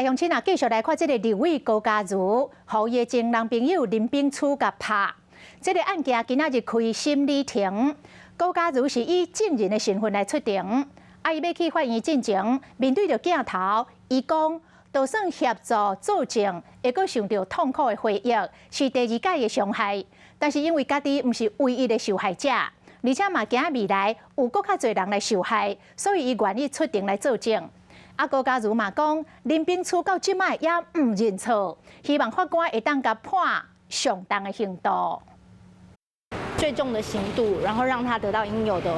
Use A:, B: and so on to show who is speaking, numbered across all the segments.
A: 鄉親啊，繼續來看這个立委高嘉瑜，予伊的前男朋友林秉樞共拍。這个案件今仔日開審理庭，高嘉瑜是以證人的身份來出庭。啊，伊欲去法院進前，面對著鏡頭，伊講，就算協助作證，會閣受著痛苦的回憶，是第二擺的傷害。但是因為家己毋是唯一的受害者，而且嘛驚未來有閣較濟人來受害，所以伊願意出庭來作證。啊，高嘉瑜嘛講，林秉樞到這擺也毋認錯，希望法官會當共判上重的刑度。
B: 最重的刑度，然後讓他得到應有的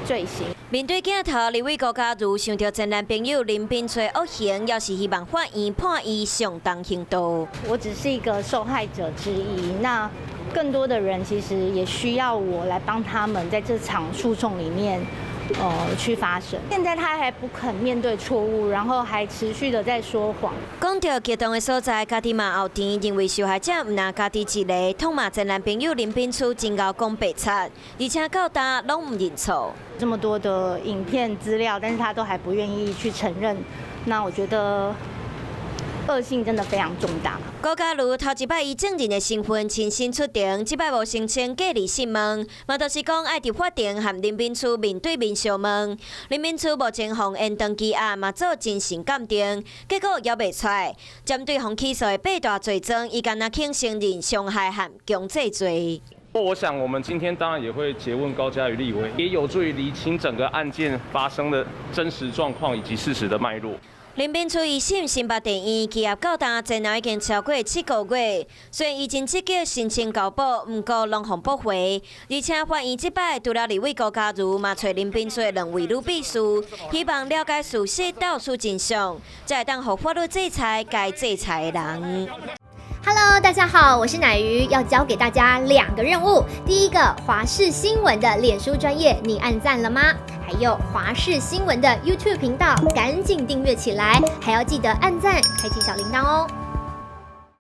B: 罪行。
C: 面對鏡頭，立委高嘉瑜想著前男朋友林秉樞惡行，也是希望法院判伊上重刑度。
B: 我只是一個受害者之一，那更多的人其實也需要我來幫他們在這場訴訟裡面，去發聲。現在他還不肯面對錯誤，然後還持續的在說謊。
C: 講著激動的所在，家己嘛後甜，認為受害者毋但家己一个，痛罵前男朋友林秉樞真𠢕講白賊，而且到今攏毋認錯。
B: 這麼多的影片資料，但是他都還不願意去承認。那我覺得惡性真的非常重大。
C: 高嘉瑜頭一擺以證人的身份親身出庭，這擺無聲稱隔離訊問，嘛就是講愛佇法庭和林秉樞面對面相問。林秉樞目前予延長羈押，嘛做精神鑑定，結果猶未出來。針對予起訴的八大罪狀，伊干焦肯承認傷害和強制罪。
D: 我想，我們今天當然也會詰問高嘉瑜立委，也有助於釐清整個案件發生的真實狀況以及事實的脈絡。
C: 林秉樞一審新北地院羈押到今，前後已經超過7個月。雖然伊真積極申請交保，毋過攏予駁回。而且法院這擺除了立委高嘉瑜，嘛揣林秉樞的兩位女秘書，希望了解事實、道出真相，才會當予法律制裁該制裁的人。
E: Hello，大家好，我是乃瑜，要交給大家兩個任務。第一個，華視新聞的臉書專頁，你按讚了嗎？還有華視新聞的 YouTube 頻道，趕緊訂閱起來，還要記得按讚，開啟小鈴鐺哦。